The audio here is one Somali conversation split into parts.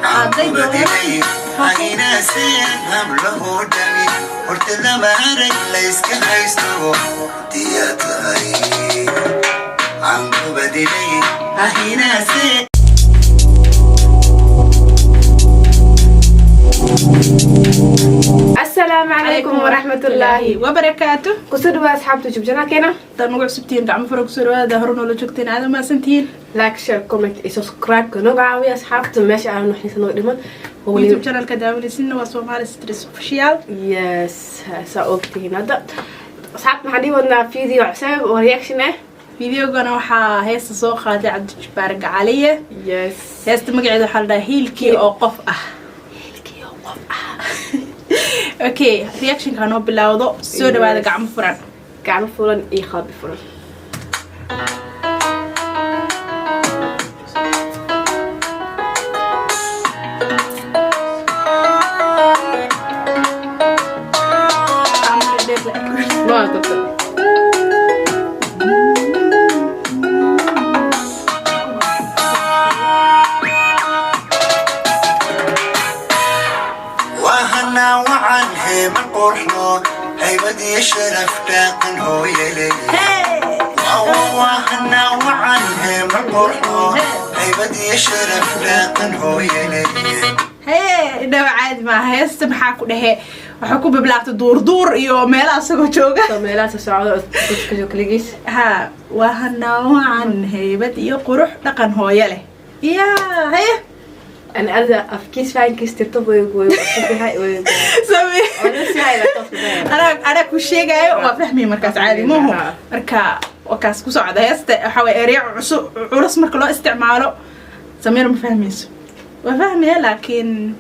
Caqabadilay haynaaseen hablahoo dhami, horta lama arag layska haysto diyaa tahay. Caqabadilay haynaaseen. Asalaamu calaykum waraxmatullaahi wabarakaatu. Kusoo dhawaad asxaabta YouTube channelkeena. Haddaad nagu cusubtihiin, gacmo fara kusoo dhawaada. Hore noola joogteen, aad umahadsantihiin. Like, share, comment iyo subscribe-ka nooga caawiya asxaabta. Meesha aan waxaysa noo dhiman. YouTube channelka daawanaysinna waa Somali Street Official. Yes, saa ogtihiin. Hadda asxaabta maxaan dhihi wadnaa? Video cusub oo reaction ah. Videogana waxaa heesta soo qaaday Cabdijabbaar Gacaliye. Yes. Heesta magaceeda waxaa la dhahaa "Hiilkii oo Qof Ah". Hiilkii oo Qof Ah. Okay, reactionka noo bilowdo. Soo dhawaada, gacmo furan. Gacmo furan iyo qalbi furan. Waa dabta. Wahanaa wacan, heeman qurxo, haybad iyo sharaf, dhaqan hooyeley. Wahanaa wacan, heeman qurxo, haybad iyo sharaf, dhaqan hooyeley. Haye, dhawa caadi maaha heesta. Maxaa ku dhehe? Waxaa ku bilaabtay duurduur iyo meelaha isagoo jooga. Soo meelaha soo socdo dadka kaligiis. Ha, wahanaa wacan, haybad iyo qurux, dhaqan hooyo leh ya. Haye. أنا أنا أفكيس فاين كيس تطب وي Anaa ku sheegaayo, waa fahmi markaas, caadi mahu. Marka wakaas ku socda heesta. Waxaa waye ereyo cusub, culus marka loo isticmaalo, Samiir ma fahmayso. Waa fahmaya laakiin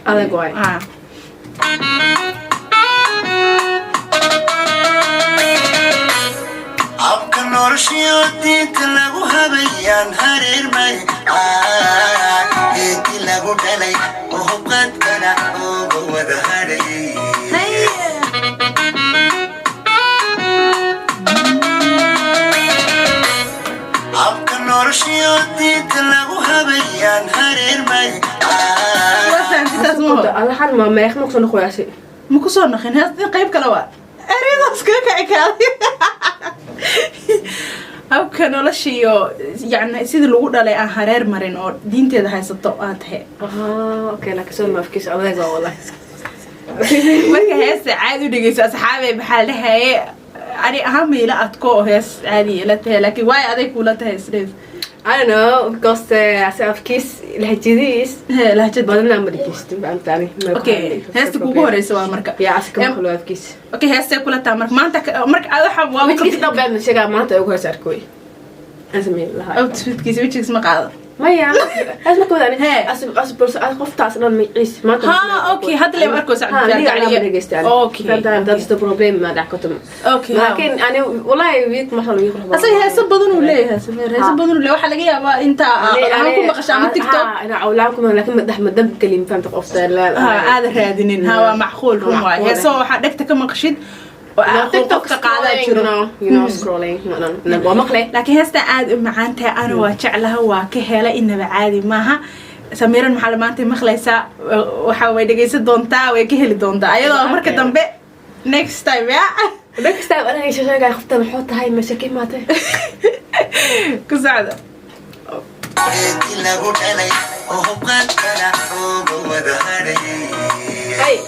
adag waay. Ah. Habka noloshiyo diinta lagu habayaan hareermay, geedi lagu dhalay oo hubqadkana ooga wada hadhay. Haye. Habka noloshiyo diinta lagu habayaan hareermay. Waa fahamtay taas, maho? Alaxan ma meeq ma kusoo noqoyaasi? Ma kusoo naqin heesta, qayb kale waa ereyadaas kaga kaci kaaday. Habka nolosha iyo yacni sidii lagu dhalay aan hareer marin oo diinteeda haysato aa tahay. Okay, laakiin soo ma afkiis adag waa wallahi. Marka heesta caadi u dhegeyso asxaabe. Maxaa la dhahaye, ani ahaan ma ila adko oo hees caadi ila tahay, laakiin waay aday kuula tahay isdhees? I don't know, because afkiis lahjadiis lahjad badanaa ma dhegeysto, fahamtaani? Okay, heesta kugu horeysa waa marka. Ya, asika maqlo afkiis. Okay, heestay kula taha marka maanta marka aad waxa waa Wejigiis dhan baan sheegaa, maanta ugu horeysa arkooy aan sameyn lahaa. Outfitkiisa, wejigiis ma qaado. Maya, as ma kawada. Hee. As as balse as qoftaas dhan magaciis maanta. Ha, okay, hadda leeb arkaysa Cabdijaar Gacaliye. Okay, okay, that's the problem, ma dhac karto. Okay. Laakiin ani wallahi wiik ma wiik. Asaga heeso badan uu leeyahay, Sameer heeso badan uu leeyahay. Waxaa laga yaabaa inta aan ku maqasho ama TikTok. Ina cawlaan kuma, laakiin madax ma dab gelin, fahamta qofta la. Ha, aada raadinin. Ha, waa macquul, run waay. Macquul. Heeso waxaa dhegta ka maqashid oo aqoon qofka qaadaa jiro. Scrolling waa maqle. Laakiin heestan aad u macaan tahay, ana waa jeclaha, waa ka helay, inaba caadi maaha. Samiiran maxaa la maanta maqlaysaa? Waxa way dhegeysan doontaa, way ka heli doontaa ayadoo marka dambe, next time ya. Next time anaga sheegay qofta maxuu tahay, meesha ka imaatay. Ku socda. Geedi lagu dhalay oo hubqadkana ooga wada hadhay. Hey.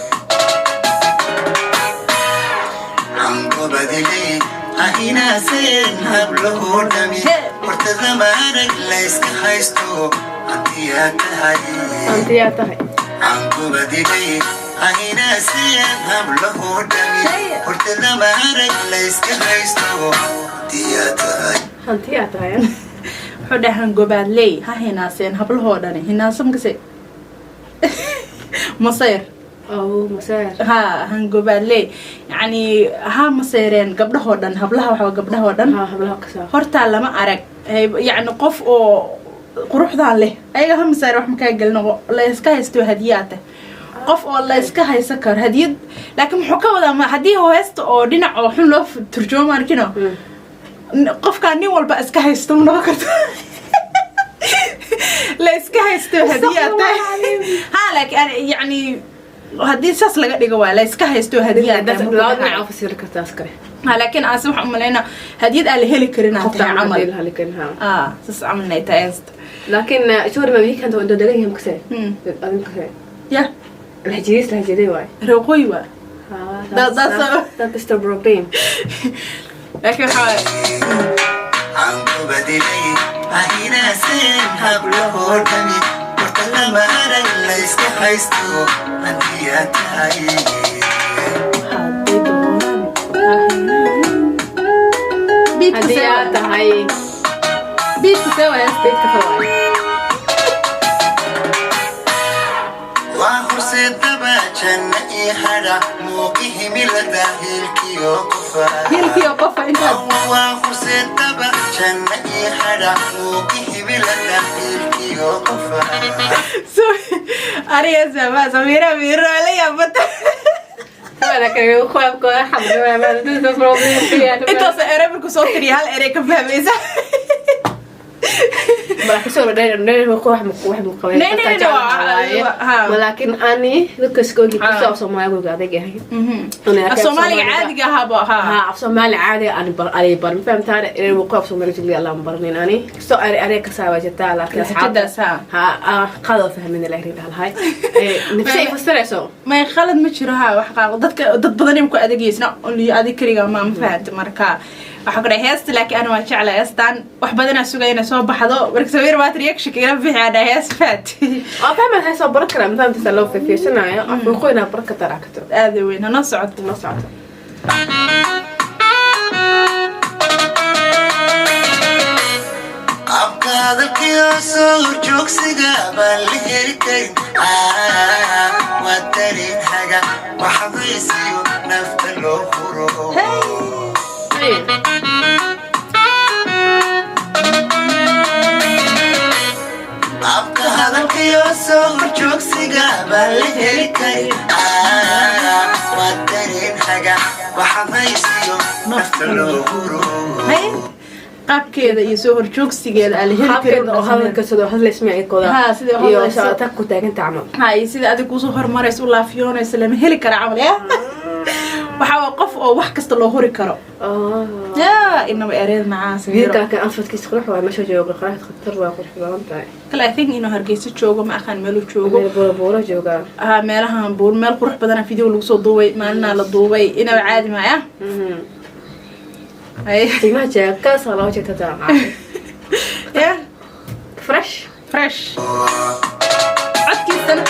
Cangobadilay ahinaaseen hablahoo dhami, horta lama arag layska haysto hantiyaa tahay. Antiyaa tahay. Cangobadilay ahinaaseen hablahoo dhami, horta lama arag layska haysto hantiyaa tahay. Hantiyaa tahay. Wuxuu dhahay hangobaadley ha hinaaseen hablahoo dhani. Hinaaso makase masayr. Oh, maseer. Ha, hangobaadley yacni ha maseyreen gabdhahoo dhan, hablaha waxaa gabdhahoo dhan. Ha, hablaha kasoo. Hortaa lama arag yacni qof oo quruxdan leh. Ayaga ha masayr, wax makaa gelin oo la iska haysto hadiyaata, qof oo la iska haysan karo hadiyad. Laakiin muxuu ka wadaa? Haddii heesta oo dhinac oo xun loo turjumo, ma arkino? Qofkaan nin walba iska haysto ma noqon karto. La iska haysto hadiyaa tahay. Ha, laakiin yani haddii saas laga dhigo, waa la iska haysto hadiyaa tahay markuu Laba dhahayo. dhinac oo fasiri kartaa askare. Ha, laakiin aase waxaan umalaynaa hadiyad aan la heli karin aan tahay camal. Camal. Ah, saas camal inay tahay heesta. Laakiin shuhur ma weekend oo inta degan yahay makasee. Adin kasee. Ya. Lahjadiis lahjadee waay. Reeqooyi waa. That is the problem. Laakiin waxaa waaye Cangubadilay ahinaaseen hablahoo dhami, horta lama arag layska haysto haddii aad tahay. Hadday doonaan beatka Haddii see aad waay. tahay. Beatka see waay heesta? Beatka ka waay. Waa horseedaba janna ii hadha, muuqi himilada hiilkiyo qofa. Hiilkiyo qofa intaad. Waa horseedaba janna ii hadha, muuqi himilada hiilkiyo qofa. So aniga sama Samira Miro la yaabata. Laakiin qaabkooda xabdo problem. Intaas erey markuu soo tiriya, hal erey ka fahmaysa. Nee, nee, nee, ha. Laakiin ani dadka iskoogi kusoo af Soomaaliga adag yahay. Af Soomaaliga caadiga ahaaba ha. Ha, af Soomaali caadi ani bar ani bar ma fahamtaan inay wuquu af Soomaali jilli Allah barnin ani soo ari ari ka saaba jirtaa, laakiin Lahjadaas, ha. Ha, qado fahmin la lahay nafsi fasirayso. May, khalad ma jiro. Ha, wax qaar dadka, dad badan ay ku adeegaysna only adig kaliga ma fahanta. Marka waxaa ku dhahay heesta, laakiin ana waa jeclaa heestan, wax badanaa sugaya inay soo baxdo. Marka Samiir baad reaction ila bixi, aan dhahay hees faat. Waa fahma, heesoo baran karaa, ma fahamtaysa, loo fiirsanayo af wuquu inaa baran kartaa raakato. Aada weyn hana socoto. Ma socoto. Qaabka hadalkiyo soo horjoogsiga baan la heli karin. Waa dareen haga waxbaysiyo nafta loo huro. Hey. Qaabka hadalkiyo soo horjoogsiga baan la heli karin. Waa dareen haga waxbaysiyo nafta loo huro. Hay, qaabkeeda iyo soo horjoogsigeeda aan la heli karin. Qaabkeeda oo hadalka sidoo hadlaysma kooda. Ha, sidoo iyo hadlayso. socota ku taaganta camal. Ha, iyo sida adig kuusoo hormaraysa u laafiyoonaysa lama heli kara camal. Ya, waxaa waa qof oo wax kasta loo hori karo. Ya, inaba ereed macaa Samiiro. Wiilka laakiin anfadkiisa qurux waay, meesha jooga quraxd khatar waa, qurux badan tahay. Kale I think inuu Hargeysa joogo, ma aqaan meeluu joogo. Meel buura buura joogaa. Ha, meelahan buur, meel qurux badana video lagu soo duubay, maalinaa la duubay, inaba caadi maaya. Ay. Timaha jeekaas loo jeegta. Ya. Fresh. Fresh codkiisana.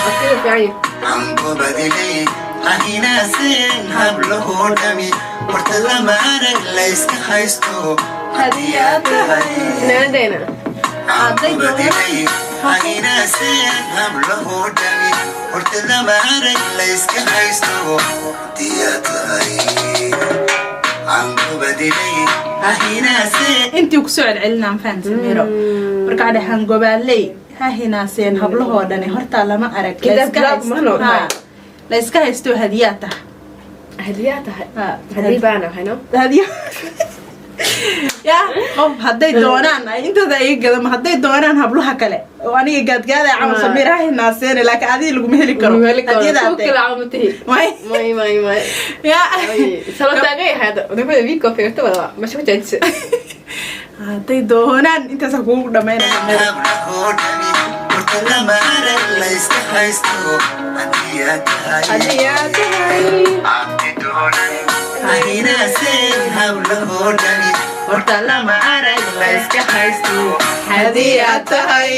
Afkeeda fiican yahay. Cangubadilay ahinaaseen hablahoo dhami, horta lama arag layska haysto haddii aad tahay. Finaanadeena. Cangubadilay ahinaaseen hablahoo dhami, horta lama arag layska haysto haddii aad tahay. Cangubadilay ahinaaseen. Intii kusoo celcelinaa, ma fahan Samiro? Marka waxaa dhahan gobaaley ha hinaaseen hablahoo dhani, hortaa lama arag Kidaab layska kidaab haysto. mahno Ha, dhahay. la iska haysto hadiyaa taha. Hadiyaa tahay. Ha. Hadii baana hayno. Hadiyo ya, qof hadday doonaan ay intooda ay gadama, hadday doonaan hablaha kale oo aniga gaadgaadaya camal. Ha. Samiir ha hinaaseene, laakiin adiga laguma heli karo. Hadiyadaa Ku tahay. kala camatihi. May. May, may, may. Ya. Salo taagay hada wadamada wiilka fiirta wada masha ku jaajisa. Hadday doonaan intaasa kugu dhamaynaya. Hablahoo dhami, horta lama arag layska haysto haddii aad tahay. Hadiyaa tahay. Ahinaaseen hablahoo dhami, horta lama arag layska haysto. Haddii aad tahay.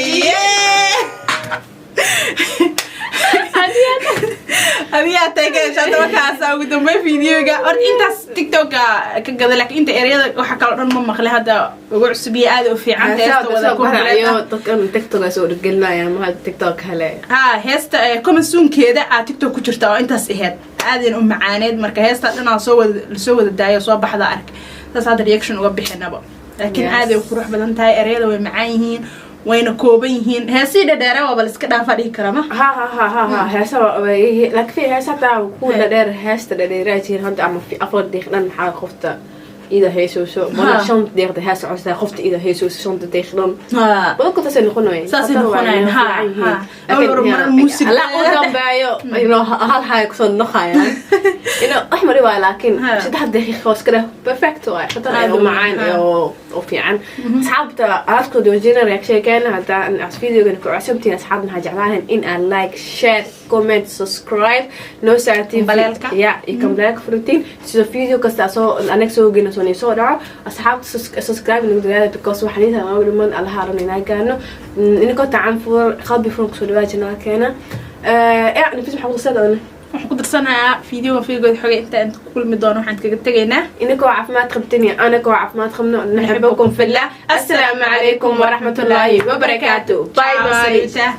Haddii aad tahay ka hesha. Hadaba kaasa ugu dambeyn videoga horta intaas TikToka ka gada, laakiin inta ereyada waxa kaloo dhan ma maqlay. Hadda ugu cusub iyo aad u fiican heesta wada ku Barayo dadkan TikTok soo dhiglinaya, ma TikTok hele. Ha, heesta commonsoonkeeda aa TikTok ku jirta oo intaas ahayd, aadin u macaaneed. Marka heesta dhan aa soo wada lasoo wada daayo, soo baxda ark, saas hadda reaction uga bixinaba, laakiin aaday u qurux badan tahay, ereyada way macaan yihiin, wayna kooban yihiin. Heesii dhadheera waaba la iska dhaafa dhihi kara ma. Ha ha ha ha ha, heesa laakiin fi heesa taa ku dhadheer, heesta dhadheeraa jirin hadda ama fi 4 daqiiq dhan maxaa qofta Ida heesooso mana 5 daqiiqda hees socotaa, qofta ida heesooso 5 daqiiq dhan. Badankood saasay noqonayaan. Saasay noqonayaan, ha. Awal hore mar muusig. La u dambeeyo hal haay kusoo noqayaan wax mari waay, laakiin 3 daqiiqo iska dheh, perfect waay, khatar Aad oo u macaan oo fiican. Asxaabta, alaabkooda wajina reaction-keena haddaa videogan ku cusubtiin, asxaabta, maxaa jeclaanayn in aad like, share, comment, subscribe noo saartiin. Gambaleelka. Ya, iyo gambaleelka furitiin, sida video kasta soo anaga soo gelina soo soo dhaco. Asxaabta, subscribe nagu dadaala, because waxaan intaa nooga dhiman Allaha ran inaa gaano. Inikoo tacan furan, qalbi furan kusoo dhawaa channelkeena. Ya Nafis, maxaa kudarsada? Waxaan ku darsanayaa, videoga videogood xogay inta ku kulmi doono, waxaan kaga tegaynaa inikoo caafimaad qabtin iyo anakoo caafimaad qabno. نحبكم في الله. Assalaamu calaykum waraxmatullaahi wabarakaatu. Bye bye. Ciao.